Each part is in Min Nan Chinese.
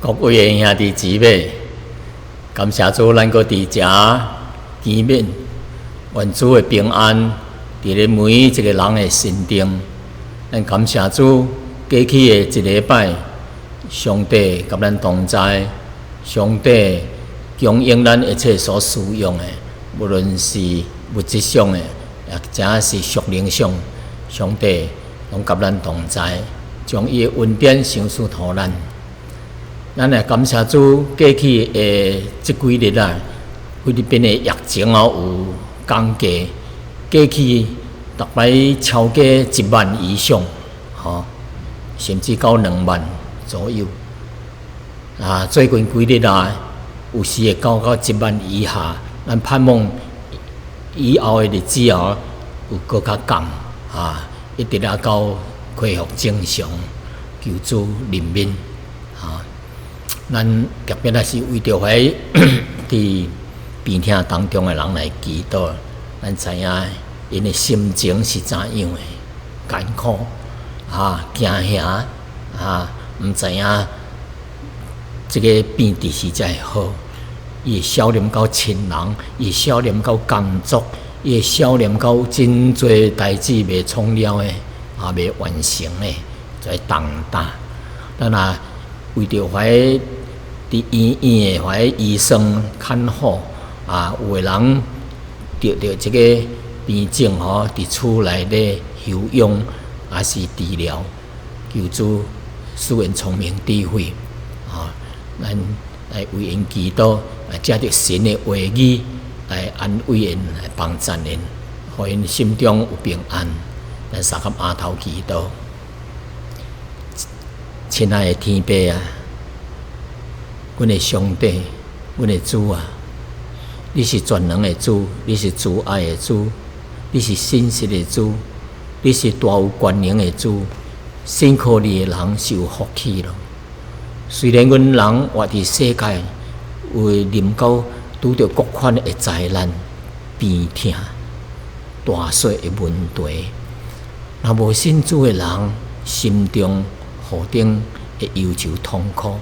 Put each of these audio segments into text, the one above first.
各位的兄弟姊妹，感謝主，咱閣佇遮見面，願主的平安佇咧每一個人的心中。咱感謝主，過去的一禮拜，上帝佮咱同在，上帝供應咱一切所需用的，無論是物質上的，或者是屬靈上，上帝攏佮咱同在，將伊的恩典賞賜予咱。咱來感謝主，過去的這幾日啊，菲律賓的疫情哦有降低，過去逐擺超過1萬以上，吼，甚至到2萬左右。啊，最近幾日啊，有時會降到1萬以下。咱盼望以後的日子哦，有閣較降啊，一直啊到恢復正常，求主憐憫啊！咱特別也是為著遐佇病痛當中的人來祈禱，咱知影𪜶的心情是怎樣的艱苦啊、驚嚇啊，毋知影這个病佇時才會好。伊會想念到親人，伊會想念到工作，伊會想念到真濟代誌未創了的，啊，未完成的，在重擔。咱若為著遐佇醫院的遐醫生看護啊，有的人得著這个病症吼，佇厝內咧休養，抑是治療，求主賜𪜶聰明智慧，啊，咱來為𪜶祈禱，來藉著神的話語來安慰𪜶，來幫贊𪜶，予𪜶心中有平安。咱相佮阿頭祈禱，親愛的天父啊，阮的上帝，阮的主啊，你是全能的主，你是慈愛的主，你是信實的主，你是大有權能的主。信靠你的人是有福氣咯。雖然阮人活佇世界，會臨到拄著各款的災難、病痛、大細的問題，若無信主的人，心中何等的憂愁痛苦，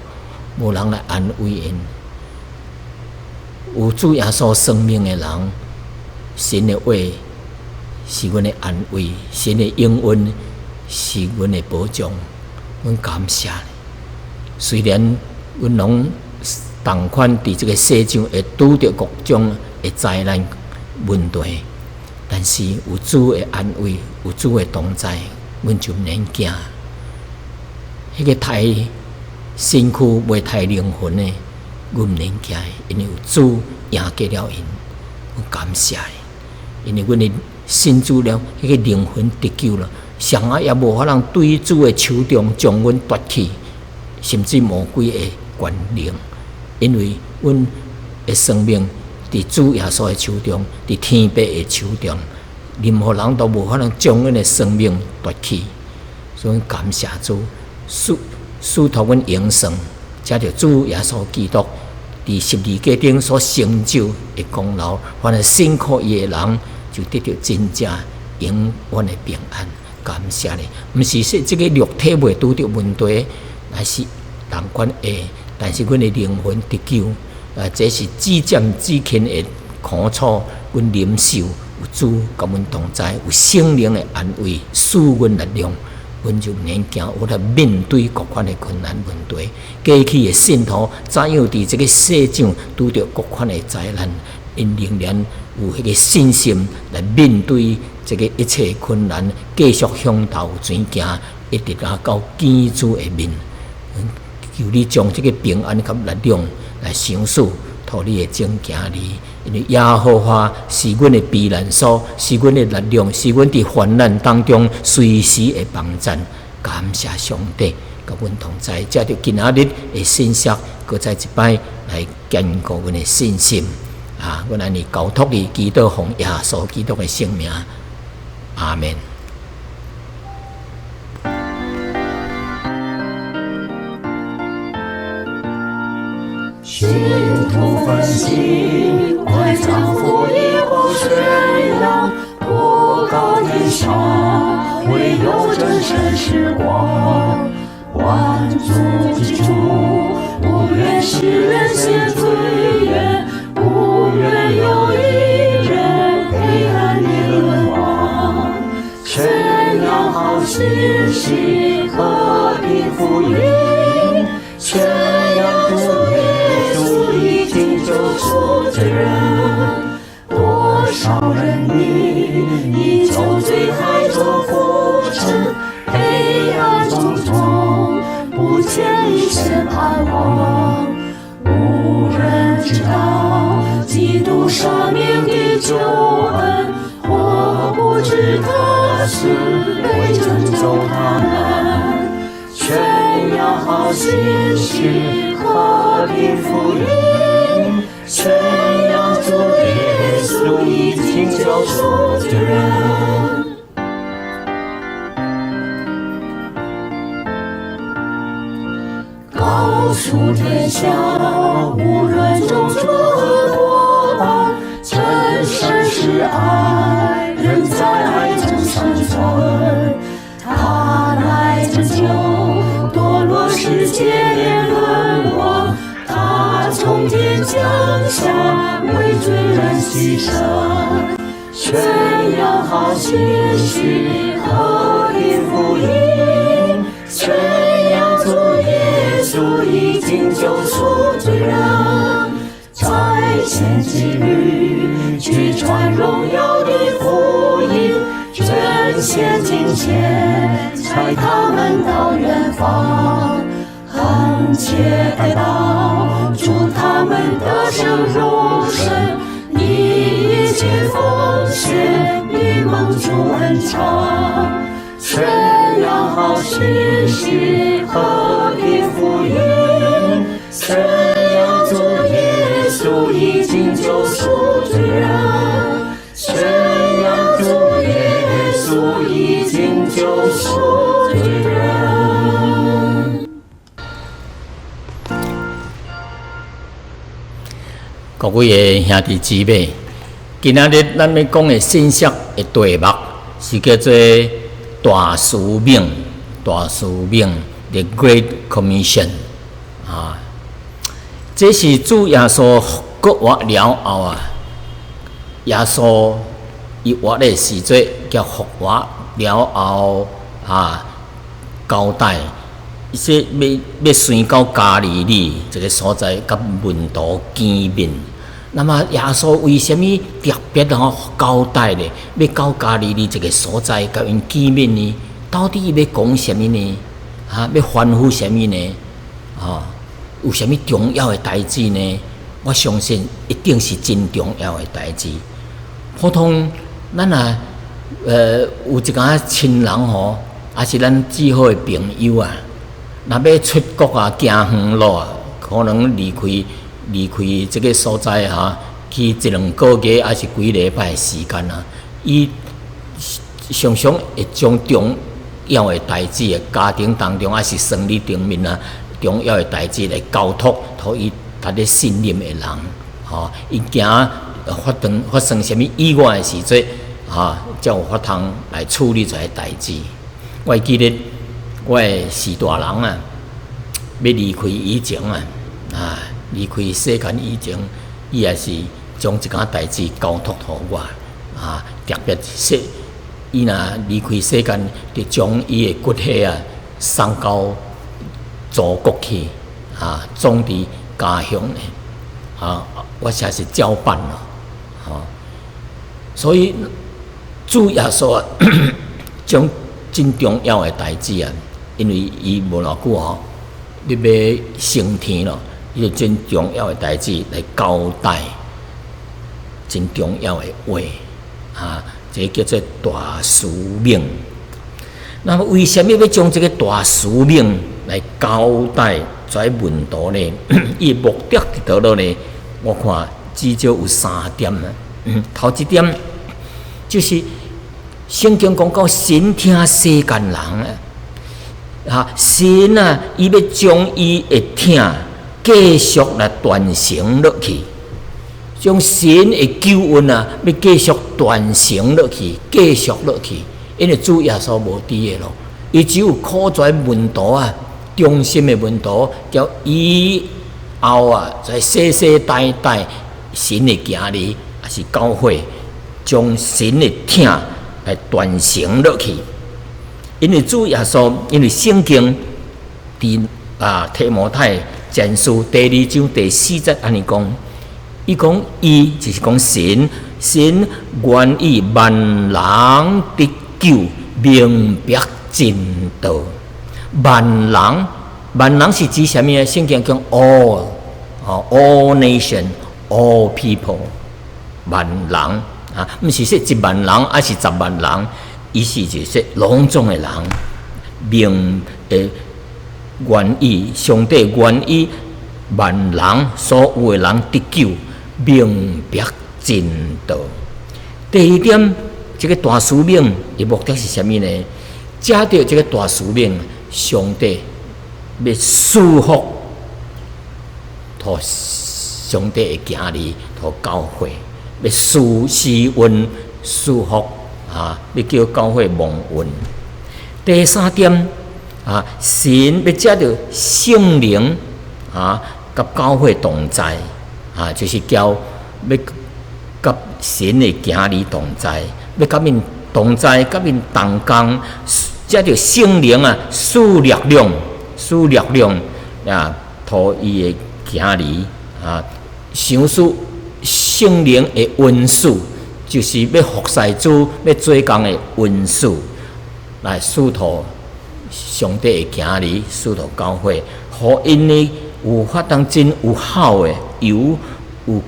無人來安慰𪜶。有主耶穌生命的人，神的話是阮的安慰，神的應允是阮的保障。阮感謝你。雖然阮攏同款佇這个世上會拄著各種的災難問題，但是有主的安慰，有主的同在，阮就毋免驚。彼个刣身軀袂刣靈魂的，阮毋免驚，因為有主贏過了𪜶。阮感謝伊，因為阮的信主了，彼个靈魂得救了，誰仔也無法通對主的手中將阮奪去，甚至魔鬼的權能，因為阮的生命佇主耶穌的手中，佇天父的手中，任何人都無法通將阮的生命奪去。所以感謝主，賜賜予阮永生，藉著主耶穌基督佇十字架頂所成就的功勞，凡係信靠伊的人，就得著真正永遠的平安。感謝你，毋是說這个肉體袂拄著問題，乃是同款會，但是阮的靈魂得救，啊，這是至暫至輕的苦楚，阮忍受有主佮阮同在，有聖靈的安慰，賜阮力量，阮就毋免驚，有來面對各款的困難問題。過去的信徒怎樣佇這个世上拄著各款的災難，𪜶仍然有彼个信心來面對這个一切困難，繼續向頭前行，一直啊到見主的面。求你將這个平安佮力量來賞賜，予你的眾囝兒，因為耶和華是阮的避難所，是阮的力量，是阮佇患難當中隨時的幫贊。感謝上帝，佮阮同在，藉著今仔日的信息，閣再一擺來堅固阮的信心。啊，阮按呢交託你，祈禱奉耶穌基督的聖名，阿門。信徒奮興，快將福音廣宣揚，普告天下，唯有真神是光。萬族之主，我信息和平福音，宣揚主耶穌已經救贖罪人。多少人迷依舊罪海中浮沉，黑暗中中不見一線盼望。無人知道基督捨命的救恩，或不知他死為拯救他們。宣揚好信息和平福音，宣揚主耶穌已經救贖罪人。告訴天下，無論種族和國邦，真神是愛，人在愛中生存。他來拯救墮落世界的淪亡，他從天降下，為罪人犧牲。宣揚好信息和平福音，宣揚主耶穌已經救贖罪人，差遣妓女去傳榮耀的福音，捐獻金錢，差他們到遠方，懇切代禱，祝他們得勝榮神，你一切奉獻，必蒙主恩償。宣揚好信息和平福音，宣揚主耶穌已經救贖罪人，宣揚主耶穌已經救贖罪人。各位的兄弟姊妹，今仔日咱欲講的信息的題目是叫做大使命，大使命，The Great Commission 啊，這是主耶穌復活了後啊，耶穌伊活的時陣叫復活了後啊，交代，伊說欲先到加利利這个所在，佮門徒見面。那麼耶穌為啥物特別吼交代咧？欲到加利利這个所在佮𪜶見面呢？到底伊欲講啥物呢？啊，欲吩咐啥物呢？吼，有啥物重要的代誌呢？我相信一定是真重要的代誌。普通咱若有一寡親人吼，抑是咱至好的朋友啊，若欲出國啊，行遠路啊，可能離開這个所在哈，去一兩個月，抑是幾禮拜的時間啊，伊常常會將重要的代誌，家庭當中抑是生理頂面啊，重要的代誌來交託予伊值得信任的人，吼，伊驚發生啥物意外的時陣，哈，才有法通來處理這个代誌。我會記得我的序大人啊，欲離開以前啊，啊。離開世間以前，伊也是將一寡代誌交託予我，啊，特別說，伊若離開世間，就將伊的骨灰啊送到祖國去，啊，葬佇家鄉咧，啊，我實是照辦咯，吼。所以主耶穌啊，將真重要的代誌啊，因為伊無偌久吼，你欲升天咯。伊個真重要的代誌來交代，真重要的話，啊，這個叫做大使命。那麼為啥物欲將這个大使命來交代這門徒呢？伊的目的佇佗落呢？我看至少有三點啊。頭一點就是聖經講到神疼世間人啊，啊，神啊，伊欲將伊的疼繼續來傳承落去，將神的救恩啊，欲繼續傳承落去，繼續落去。因為主耶穌無佇个咯，伊只有苦在門徒啊，忠心的門徒，叫以後啊，在世世代代神的子兒，抑是教會，將神的疼來傳承落去。因為主耶穌，因為聖經佇提摩太前書第二章第四節按呢講，伊講伊就是講神，神願意萬人得救，明白真道。萬人，萬人是指啥物呢？聖經講 all，哦，all nation，all people，萬人啊，毋是說一萬人，抑是10萬人，意思就是說攏總的人，明願意上帝願意萬人所有的人得救，明白真道。第二點，這個大使命的目的是啥物呢？藉著這個大使命，上帝欲賜福，予上帝的囝兒，予教會，欲賜施恩賜福啊！欲叫教會蒙恩。第三點啊，神欲藉著聖靈啊，佮教會同在啊，就是叫欲佮神的囝兒同在，欲佮𪜶同在，佮𪜶同工，藉著聖靈啊，賜力量，賜力量啊，予伊的囝兒啊，賞賜聖靈的恩賜，就是欲服侍主、欲做工的恩賜，來賜予上帝的囝兒，賜予教會，予𪜶呢有法當真有效的、有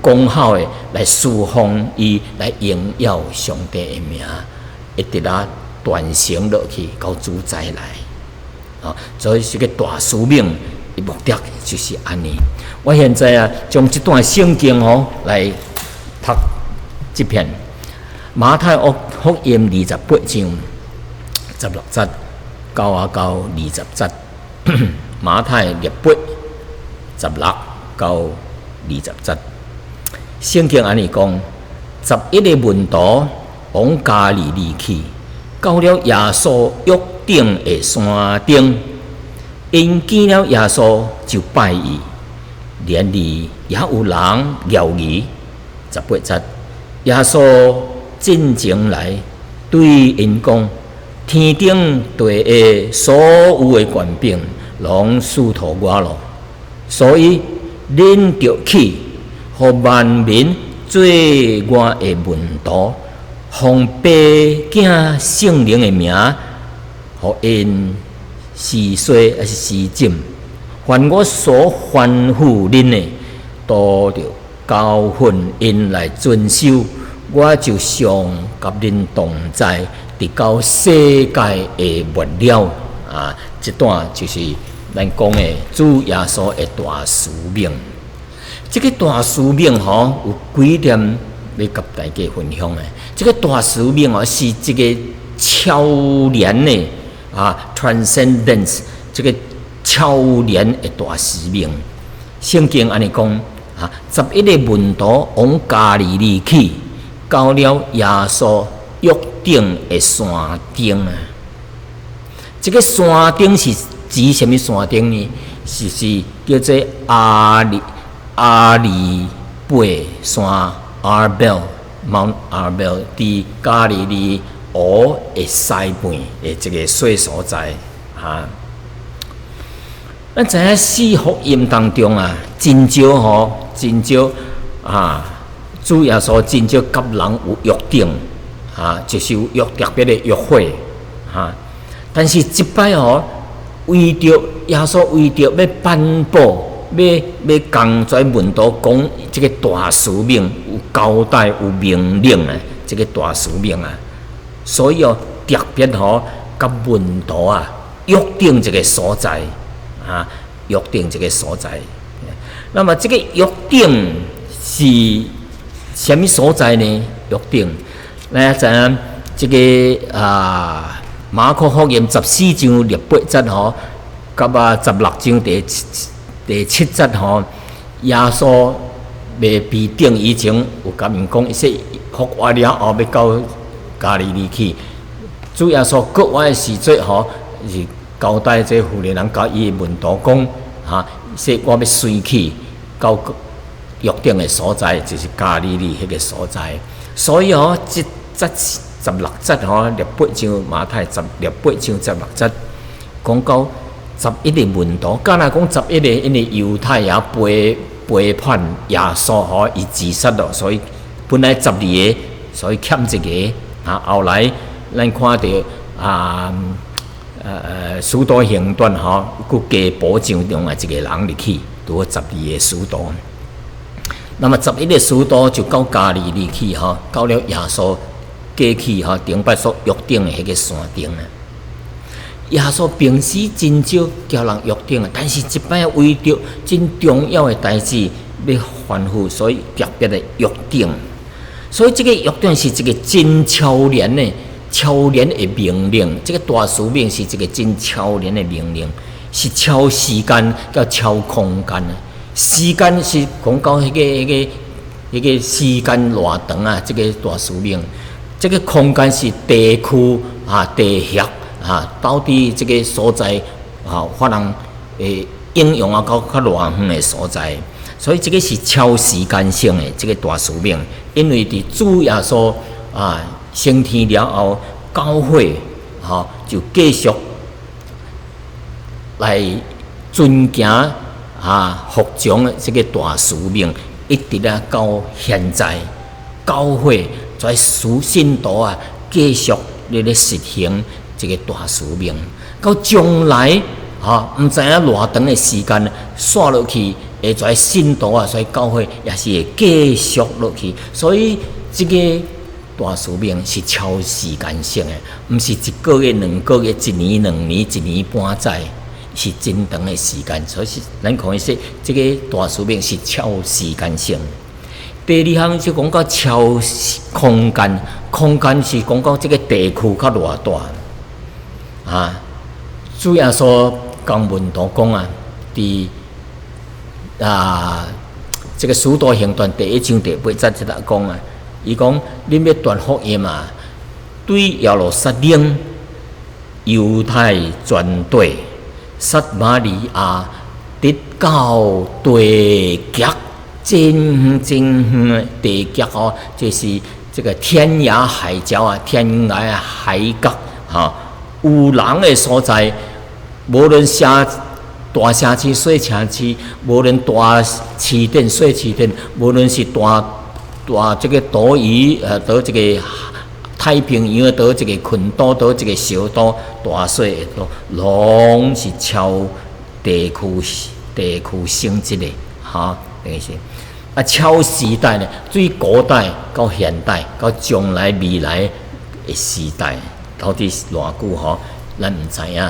功效的來侍奉伊，來榮耀上帝的名，一直啊傳承落去到主再來。啊，所以這個大使命的目的就是按呢。我現在啊，將這段聖經吼來讀這篇馬太福音28章16節到20節。馬太28、16到20節，聖經按呢講：11個門徒往加利利去，到了耶穌約定的山頂，𪜶見了耶穌就拜伊，然而也有人猶疑。18節，耶穌進前來對𪜶講：天頂地下所有的權柄，攏賜予我咯，所以恁著去，予萬民做我的門徒，奉父子聖靈的名，予𪜶施洗抑是施浸。凡我所吩咐恁的，都著教訓𪜶來遵守。我就常佮恁同在，直到世界的末了。啊，這段就是咱講的主耶穌的大使命。這個大使命吼，有幾點欲佮大家分享的。這個大使命哦，是一個超然的啊，transcendence，這個超然的大使命。聖經按呢講啊，11個門徒往加利利去，到了耶穌約定的山頂啊。這個山頂是指啥物山頂呢？是叫做亞利伯山（Arbel Mount Arbel），佇加利利湖的西邊的一個細所在啊。咱知影四福音當中啊，真少吼，真少啊，主耶穌真少佮人有約定啊，就是有約特別的約會啊。但是這擺吼，為著耶穌為著欲頒布，欲共遮門徒講這個大使命，有交代有命令啊，這個大使命啊，所以哦，特別吼，佮門徒啊約定一個所在啊，約定一個所在。那麼這個約定是啥物所在呢？約定，咱知影這個啊，馬可福音14章28節吼，佮16章第七節吼，耶穌未被釘以前，有共𪜶講，伊說復活了後欲到加利利去。主耶穌復活的時陣吼，是交代這婦人佮伊的門徒講，哈，說我欲隨去到約定的所在，就是加利利彼個所在。所以吼，這節十六節吼，廿八章馬太十廿八章十六節，講到十一个門徒，敢若講十一个，因為猶太也背叛耶穌吼，伊自殺咯，所以本來十二个，所以欠一个啊。後來咱看著啊，使徒行傳吼，閣加補上另外一個人入去，拄好十二个使徒。那麼十一个使徒就到加利利去吼，到了耶穌過去吼，頂擺所約定的彼个山頂啊。耶穌平時真少叫人約定啊，但是這擺為著真重要的代誌欲吩咐，所以特別的約定。所以這个約定是一个真超然的、超然的命令。這个大使命是一个真超然的命令，是超時間佮超空間的。時間是講到彼个時間偌長啊，這个大使命。這个空間是地區啊、地域啊，到底這个所在啊，可能會應用啊，到較偌遠的所在。所以這个是超時間性的這个大使命，因為佇主耶穌啊升天了後，教會吼就繼續來遵行啊服從這个大使命，一直啊到現在，教會在屬信徒啊繼續咧實行這个大使命，到將來吼毋知影偌長的時間，煞落去。會在信徒啊，所以教會也是會繼續落去。所以這个大使命是超時間性的，毋是一個月、兩個月、一年、兩年、一年半載，是真長的時間。所以是咱可以說，這个大使命是超時間性。第二項就講到超空間，空間是講到這个地區較偌大啊。主耶穌共門徒講啊，佇啊，這个使徒行傳第一章第八節這搭講啊，伊講恁欲傳福音啊，對耶路撒冷、猶太全地、撒瑪利亞，直到地極，真遠真遠的地極哦，這是這个天涯海角啊，天涯海角吼，有人的所在，無論啥大城市、細城市，無論大市鎮、細市鎮，無論是大大這个島嶼，佗一个太平洋，佗一个群島，佗一个小島，大細的島，攏是超地區性質的，哈，等於是啊，超時代呢，對古代到現代到將來未來的時代，到底是偌久吼，咱毋知影。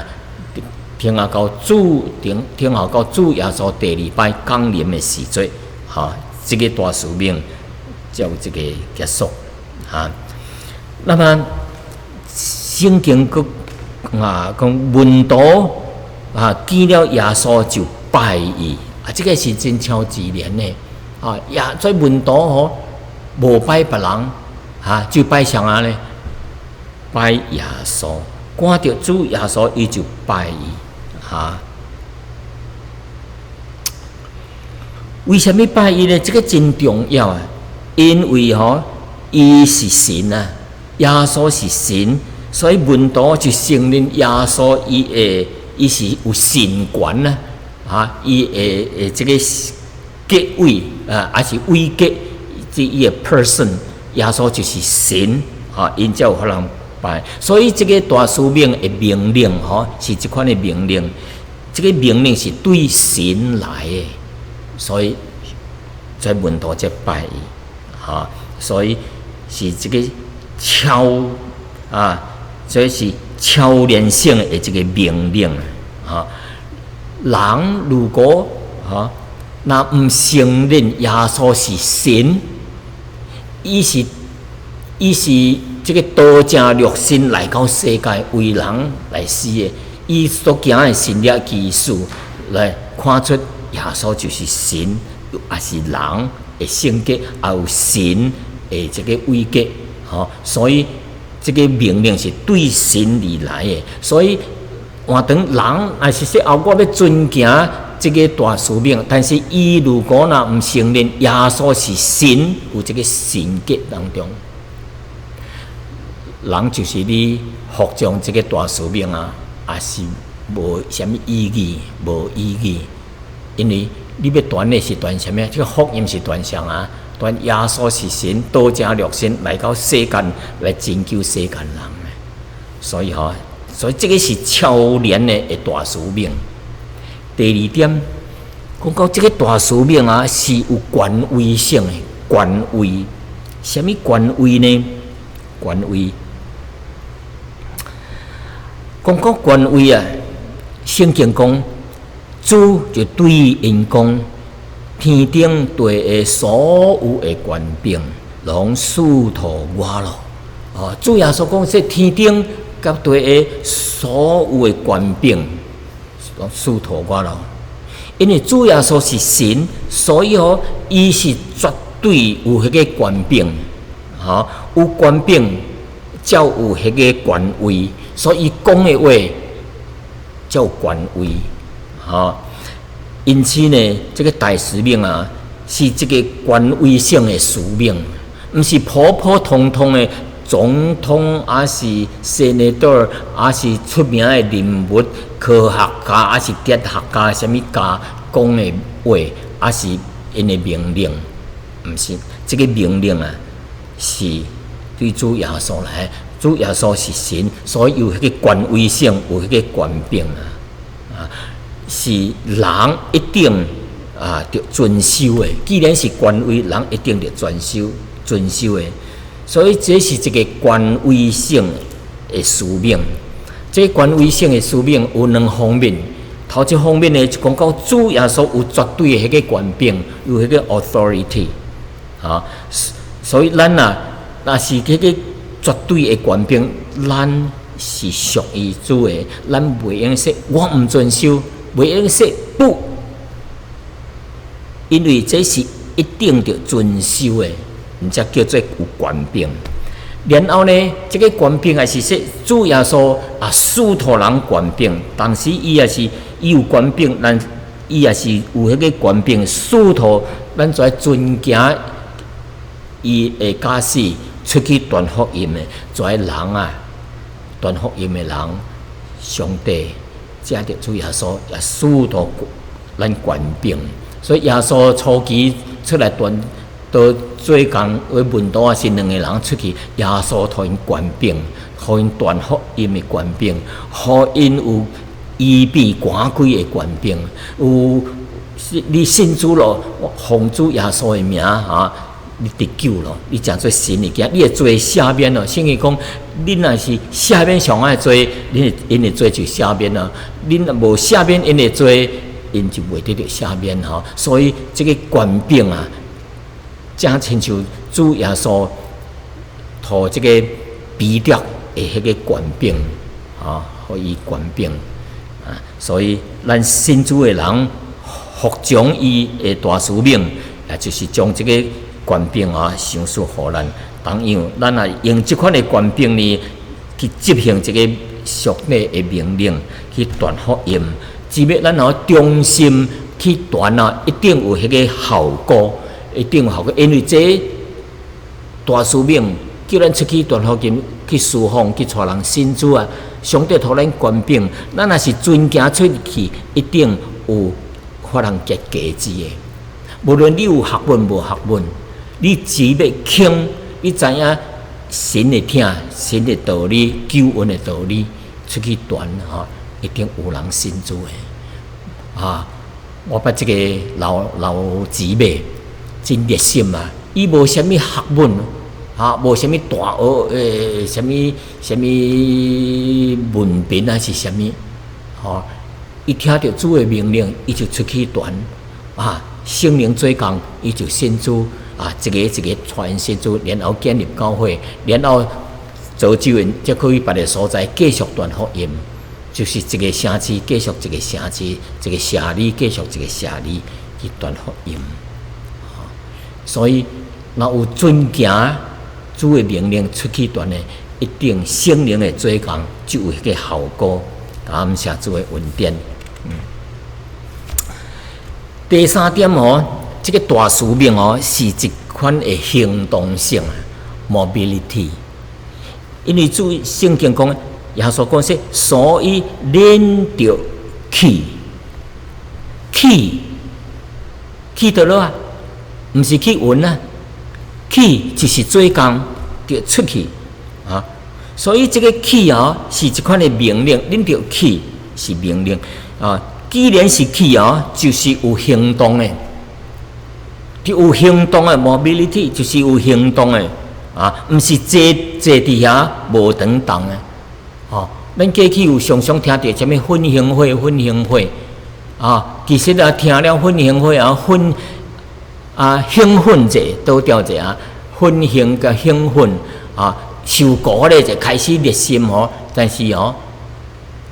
聽下到主聽聽候到主耶穌第二擺降臨的時陣，哈，這个大使命才有這个結束，哈。那麼聖經閣啊講門徒啊見了耶穌就拜伊，啊，這个是真超自然的，啊，耶這門徒吼無拜別人，哈，就拜啥人呢？拜耶穌，看著主耶穌，伊就拜伊。哈，為啥物拜伊呢？這个真重要啊！因為吼，伊是神啊，耶穌是神，所以門徒就承認耶穌伊會，伊是有神權啊！哈，伊會會這个格位啊，還是位格，這伊的 person，耶穌就是神，哈，𪜶才有可能拜。所以這个大使命的命令，吼，是這款的命令。這个命令是對神來的，所以在門徒才拜伊，哈，所以是這个超啊，這是超然性的這个命令啊。人如果哈，若毋承認耶穌是神，伊是這个道成肉身來到世界為人來死的。伊所行的神蹟奇事，來看出耶穌就是神，也是人的性格，也有神的這个位格，吼。所以這个命令是對神而來的。所以換轉人，若是說啊，我欲遵行這个大使命，但是伊如果若毋承認耶穌是神，有這个神格當中，人就是你服從這個大使命啊，也是無啥物意義，無意義。因為你欲傳的是傳啥物？這個福音是傳啥啊？傳耶穌是神，道成肉身來到世間來拯救世間人。所以吼，所以這個是超然的大使命。第二點，講到這個大使命啊，是有權威性的權威。啥物權威呢？權威。講到權威啊，聖經講，主就對𪜶講，天頂地下所有的權柄，攏賜予我咯。哦，主耶穌講，這天頂佮地下所有的權柄，攏賜予我咯。因為主耶穌是神，所以吼，伊是絕對有彼個權柄，吼，有權柄，才有彼個權威，所以講的話才有權威，吼。因此呢，這個大使命啊，是這個權威性的使命，毋是普普通通的總統，抑是 senator，抑是出名的人物、科學家，抑是哲學家，啥物家講的話，抑是𪜶的命令，毋是這個命令啊，是對主耶穌來，主耶穌是神，所以有彼個權威性，有彼個權柄啊，啊，是人一定啊著遵守的。既然是權威，人一定著遵守遵守的。所以這是一個權威性的使命。這個權威性的使命有兩方面。頭一方面呢，就講到主耶穌有絕對的彼個權柄，有彼個 authority，啊，所以咱啊，若是彼個絕對的權柄，咱是屬於主的，咱袂用說我毋遵守，袂用說不，因為這是一定著遵守的，毋才叫做有權柄。然後呢，這個權柄也是說主耶穌啊，賜予人權柄，同時伊也是伊有權柄，咱伊也是有彼個權柄賜予咱就愛遵行伊的教示，出去傳福音的，就愛人啊，傳福音的人，上帝藉著主耶穌也賜予咱權柄，所以耶穌初期出來傳。到做工，為門徒也是兩個人出去，耶穌予𪜶權柄，予𪜶傳福音的權柄，予𪜶有醫病趕鬼的權柄，有你信主咯，奉主耶穌的名哈，你得救咯，你成做神的囝，你的罪赦免咯。聖經講，恁若是赦免上的罪，恁𪜶的罪就赦免咯；恁若無赦免𪜶的罪，𪜶就袂得著赦免吼。所以這個權柄啊，正親像主耶穌予這個彼得的彼個權柄，啊，予伊權柄啊，所以咱信主的人服從伊的大使命，也就是將這個權柄啊，賞賜予咱。同樣，咱若用這款的權柄呢，去執行這個上帝的命令，去傳福音，只欲咱若忠心去傳啊，一定有彼個效果。一定有效果，因為這大使命叫咱出去傳福音、去事奉、去帶人信主啊！上帝予咱權柄，咱若是遵行出去，一定有予人結果子的。無論你有學問無學問，你只欲肯，你知影神的疼、神的道理、救恩的道理，出去傳吼，一定有人信主的。啊，我捌這個老老姊妹。真熱心啊！伊無啥物學問，啊，無啥物大學誒，啥物啥物文憑還是啥物，吼！伊聽著主的命令，伊就出去傳，啊，聖靈做工，伊就信主，啊，一个一个傳信主，然後建立教會，然後造就𪜶，才去別个所在繼續傳福音，就是一個城市繼續一個城市，一個社里繼續一個社里去傳福音。所以，若有遵行主的命令出去傳的，一定聖靈的做工就有彼個效果。感謝主的恩典。第三點哦，這個大使命哦，是一款的行動性，mobility。因為主聖經講，耶穌講說，所以恁著去，去，去佗落啊？毋是去雲啊，去就是做工，著出去啊。所以這个去哦，是一款的命令，恁著去是命令啊。既然是去哦，就是有行動的，就有行動的 mobility，就是有行動的啊，毋是坐坐佇遐無動動的。哦，咱過去有常常聽著啥物奮興會、奮興會啊，其實啊，聽了奮興會啊，奮啊興奮者倒調者啊，奮興佮興奮啊，受鼓勵就開始熱心吼，但是哦，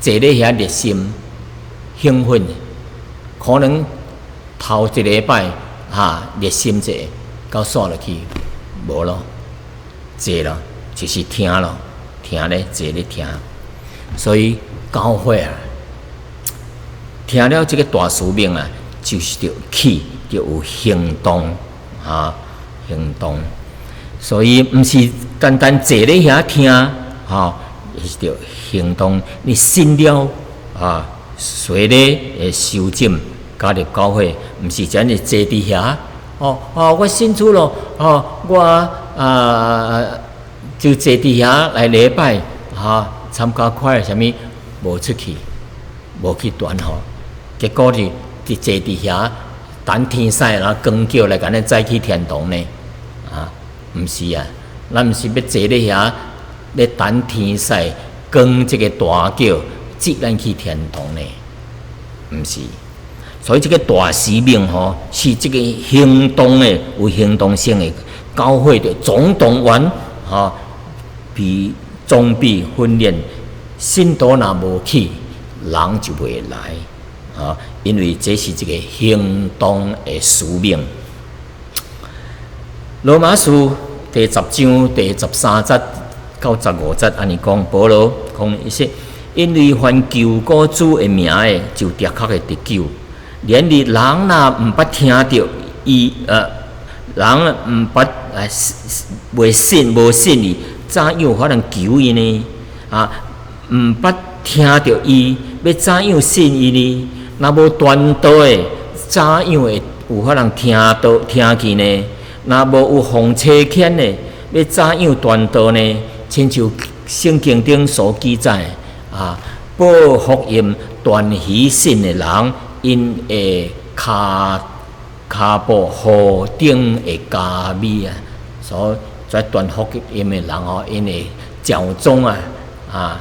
坐咧遐熱心興奮，可能頭一禮拜哈熱心者，到煞落去無咯，坐咯，就是聽咯，聽咧坐咧聽，所以教會啊，聽了這个大使命啊，就是著去，著有行動啊，行動。所以毋是單單坐咧遐聽，吼，是著行動。你信了啊，洗禮會受浸加入教會，毋是只爾坐佇遐。哦哦，我信主咯，哦，我啊就坐佇遐來禮拜，哈，參加快啥物，無出去，無去傳吼，結果是佇坐佇遐等天使然後光叫來共咱載去天堂呢？啊，毋是啊，咱毋是欲坐咧遐咧等天使光這个大轎接咱去天堂呢？毋是，所以這个大使命吼，是這个行動的有行動性的教會的總動員吼，比裝備訓練，信徒若無去，人就袂來啊！因為這是一个行動的使命。羅馬書第10章第13節到15節按呢講，保羅講伊說，因為凡求告主的名的，就的確會得救。然而人若毋捌聽著伊，人毋捌袂信無信伊，怎樣有法通求伊呢？啊，毋捌聽著伊，欲怎樣信伊呢？若無傳道的，怎樣會有法通聽到聽見呢？若無有奉差遣的，欲怎樣傳道呢？親像聖經頂所記載啊，報福音傳喜訊的人，𪜶的跤跤步何等的佳美啊！所以在傳福音的人哦，𪜶的腳蹤啊啊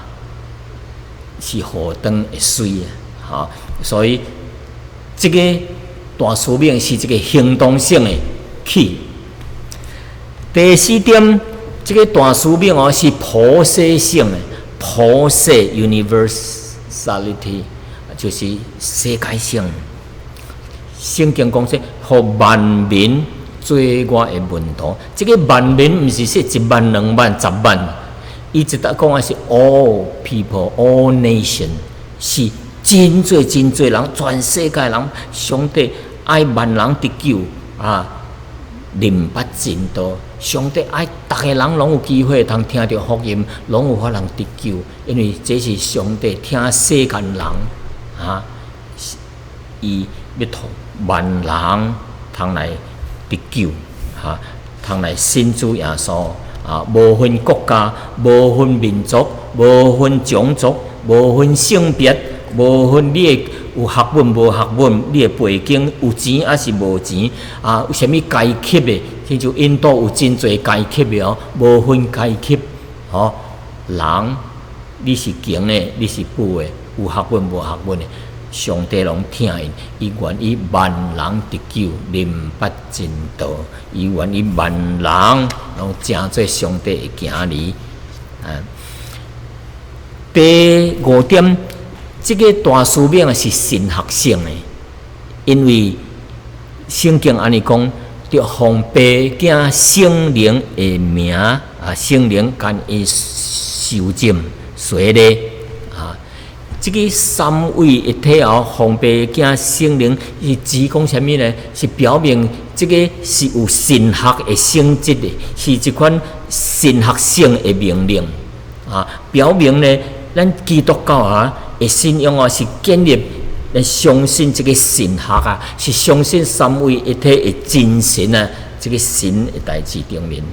是何等的媠啊！吼，所以這个大使命是一个行動性的去。第四點，這个大使命哦是普世性的，普世 universality 就是世界性。聖經講說，予萬民做我的門徒。這个萬民毋是說一萬、兩萬、10萬，伊一搭講的是 all people, all nation，是真濟真濟人，全世界人，上帝愛萬人得救啊！認捌真道，上帝愛逐个人攏有機會通聽著福音，攏有法通得救，因為這是上帝疼世間人啊，伊欲予萬人通來得救，哈，通來信主耶穌啊，無分國家，無分民族，無分種族，無分性別，無分你的有學問無學問，你的背景有錢抑是無錢啊？有啥物階級的？親像印度有真濟階級的哦，無分階級，吼，人你是窮的，你是富的，有學問無學問的，上帝攏疼𪜶，伊願意萬人得救，認捌真道，伊願意萬人攏成做上帝的囝兒。啊，第五點，這个大使命是神學性的，因為聖經按呢講，著奉父子聖靈的名啊，聖靈共𪜶受浸洗禮啊。這个三位一體哦，奉父子聖靈是指講啥物呢？是表明這个是有神學的性質的，是一款神學性的命令。表明呢，咱基督教啊的信仰啊是建立咱相信這个神學啊，是相信三位一體的真神啊，這個神的代誌頂面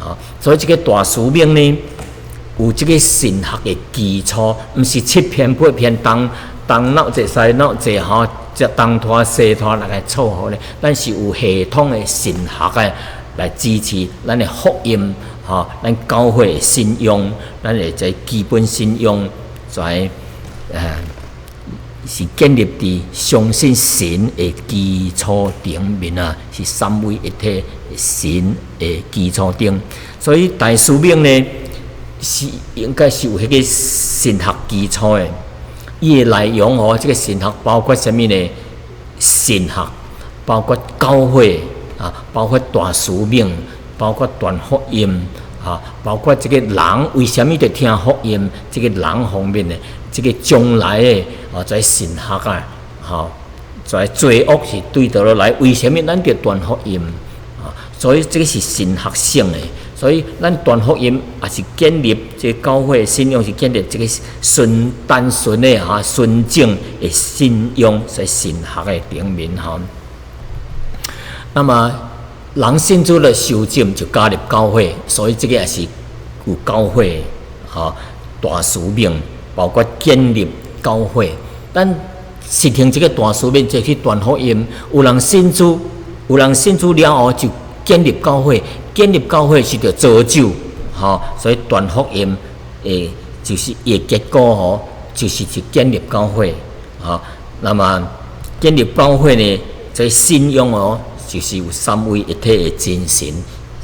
啊，所以這個大使命呢，有這個神學的基礎，毋是七篇八篇東東鬧這西鬧這吼，這東拖西拖來來湊合咧，咱是有系統的神學的來支持咱的福音，吼，咱教會的信仰，咱的這基本信仰在是建立佇相信神的基礎頂面啊，是三位一體神的基礎頂，所以大使命呢是應該是有彼個神學基礎的。伊的內容吼，這個神學包括啥物呢？神學包括教會啊，包括大使命，包括傳福音啊，包括這個人為啥物著聽福音？這個人方面的，這個將來的啊，在神學啊，吼，在罪惡是對佗落來？為啥物咱著傳福音啊？所以這個是神學性的。所以咱傳福音也是建立這個教會信仰，是建立這個純單純的哈純正的信仰在神學的頂面吼。那麼人信主了受浸就加入教會，所以這個也是有教會吼大使命，包括建立教會。咱實行這個大使命，就去傳福音。有人信主，有人信主了後就建立教會。建立教會是著造就，吼，所以傳福音，就是伊的結果吼，就是去建立教會，吼。那麼建立教會呢，這信仰哦，就是有三位一體的真神，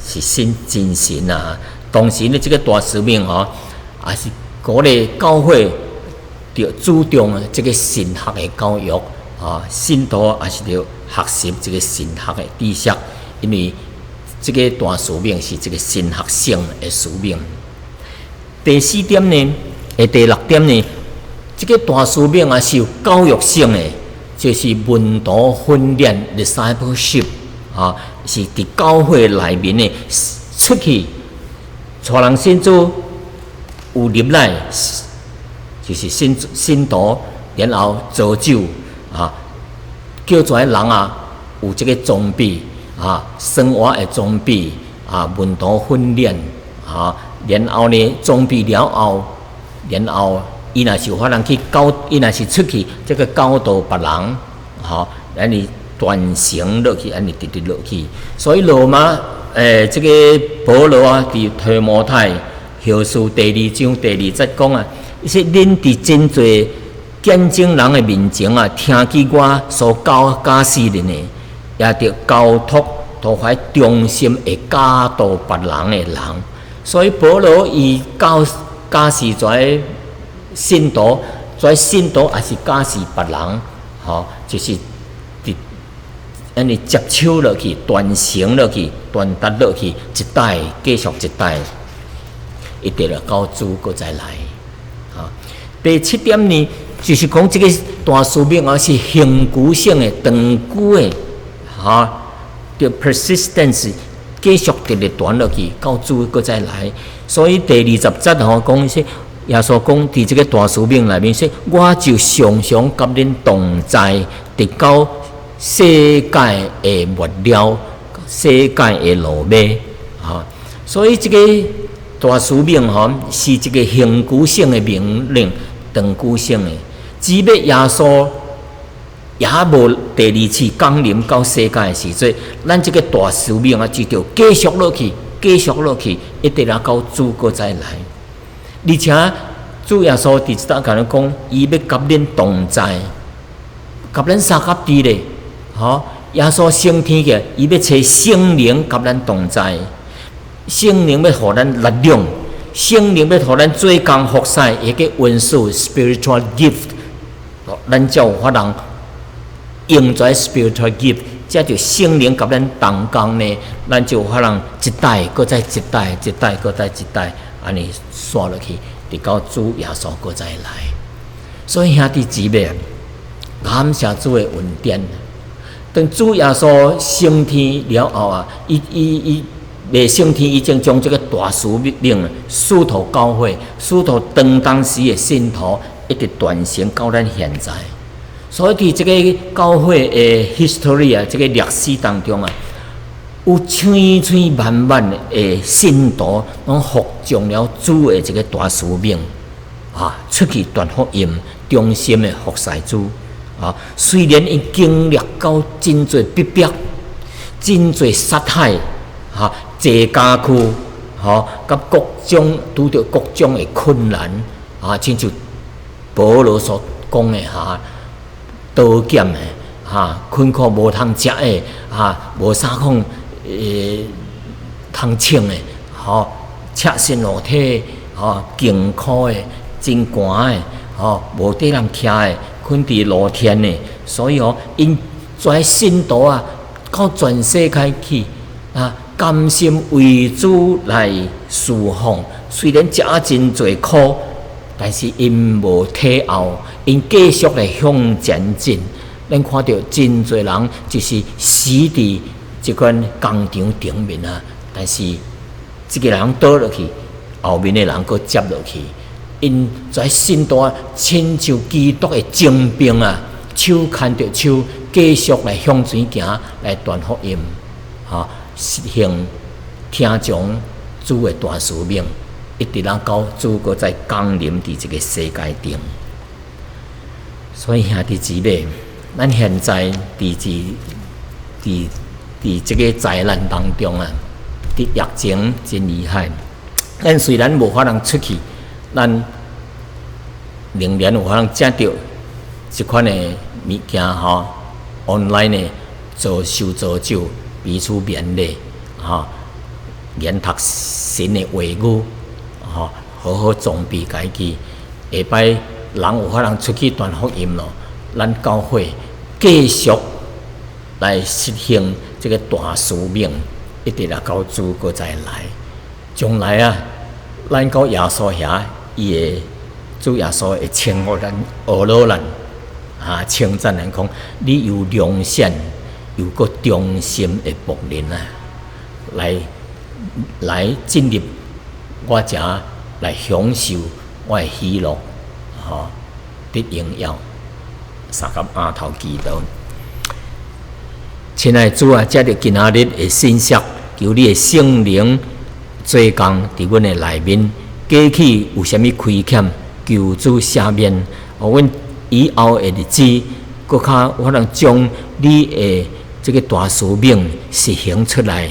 是信真神啊。同時呢，這個大使命吼，也是鼓勵教會著注重這個神學的教育，啊，信徒也是著學習這個神學的知識，因為這個大使命是這個神學性的使命。第四點呢，第六點呢，這個大使命啊是有教育性的，就是門徒訓練（discipleship）啊，是佇教會內面的出去，帶人信主有入來，就是信信徒，然後造就啊，叫這人啊有這個裝備。啊，生活的裝備啊，門徒訓練啊，然後呢，裝備了後，然後伊若是有法通去教，伊若是出去這個教導別人，吼，按呢傳承落去，按呢直直落去。所以羅馬這個保羅啊，佇提摩太後書第二章第二節講啊，伊說恁佇真濟見證人的面前啊，聽見我所教教示恁的，也著交託予彼忠心會教導別人的人。所以保羅伊教教示這信徒，這信徒也是教示別人，吼，就是佇按呢接手落去，傳承落去，傳達落去，一代繼續一代，一直來到主閣再來。啊，第七點呢，就是講這個大使命啊是恆久性的、長久的，哈，著 persistence 繼續直直傳落去，到主閣再來。所以第二十節吼講說，耶穌講佇這個大使命內面說，我就常常佮恁同在，直到世界的末了，世界的落尾，哈。所以這個大使命吼是一個恆久性的命令，長久性的。只欲耶穌猶無第二次降臨到世界的時陣，咱這個大使命啊，就著繼續落去，繼續落去，一直來到主閣再來。而且主耶穌佇這搭共咱講，伊欲佮恁同在，佮咱相佮佇咧，吼！耶穌升天去，伊欲差聖靈佮咱同在，聖靈欲予咱力量，聖靈欲予咱做工服侍，彼個恩賜（spiritual gift），咱才有法通用這 spiritual gift，才就聖靈佮咱同工呢，咱就有法通一代閣再一代，一代閣再一代，按呢紲落去，直到主耶穌閣再來。所以兄弟姊妹，感謝主的恩典。當主耶穌升天了後啊，伊伊伊未升天以前，將這個大使命囑託教會，囑託當時的信徒，一直傳承到咱現在。所以佇這个教會的 history 啊，這个歷史當中啊，有千千萬萬的信徒，攏服從了主的這个大使命，啊，出去傳福音，忠心的服侍主。啊，雖然𪜶經歷到真濟逼迫，真濟殺害，哈，坐監區，吼，佮各種拄著各種的困難，啊，親像保羅所講的哈，刀劍的，哈，困苦無通食的，哈，無衫褲通穿的，吼，赤身露體，吼，艱苦的，真寒的，吼，無地通徛的，睏佇露天的，所以哦，𪜶遮信徒啊，到全世界去啊，甘心為主來侍奉。雖然食啊真濟苦，但是𪜶無退後，𪜶繼續來向前進。咱看著真濟人就是死佇這款工場頂面啊，但是這个人倒落去，後面的人閣接落去。𪜶遮信徒啊，親像基督的精兵啊，手牽著手，繼續來向前行，來傳福音，哈，實行聽從主的大使命，一直咱到主閣再降臨佇這个世界頂。所以兄弟姊妹，咱現在佇這个災難當中啊，佇疫情真厲害。咱雖然無法通出去，咱仍然有法通食著這款的物件吼，online 的做修造就彼此勉勵，吼，研讀神的話語，吼，好好裝備家己。下擺人有法通出去傳福音咯，咱教會繼續來實行這个大使命，一直來到主閣再來。將來啊，咱到耶穌遐，伊會主耶穌會稱呼咱，呵咾咱，啊，稱讚咱講，你有良善，又閣忠心的僕人啊，來進入我遮來享受我的喜樂，吼，得榮耀，相佮阿頭祈禱。親愛的主啊，藉著今仔日的信息，求你的聖靈做工佇阮的內面，過去有啥物虧欠，求主赦免，予阮以後的日子，閣較有法通將你的這个大使命實行出來。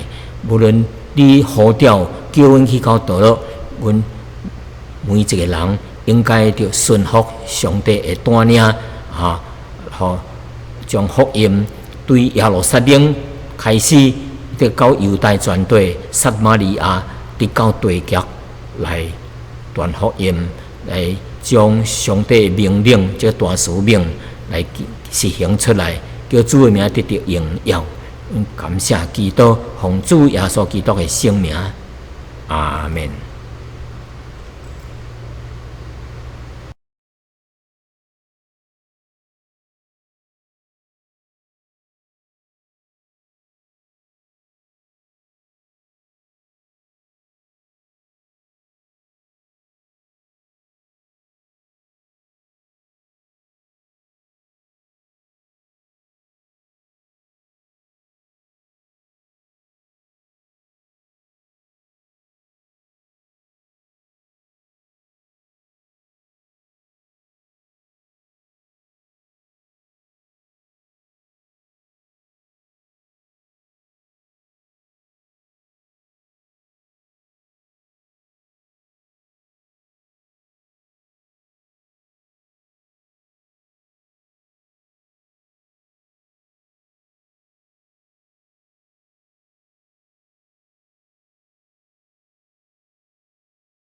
無論你呼召叫阮去到佗落，阮每一个人應該著順服上帝的帶領，哈，予將福音對耶路撒冷開始，直到猶太全地、撒瑪利亞，直到地極來傳福音，來將上帝的命令，這个大使命來實行出來，叫主的名得著榮耀。感謝基督，奉主耶穌基督的聖名，阿門。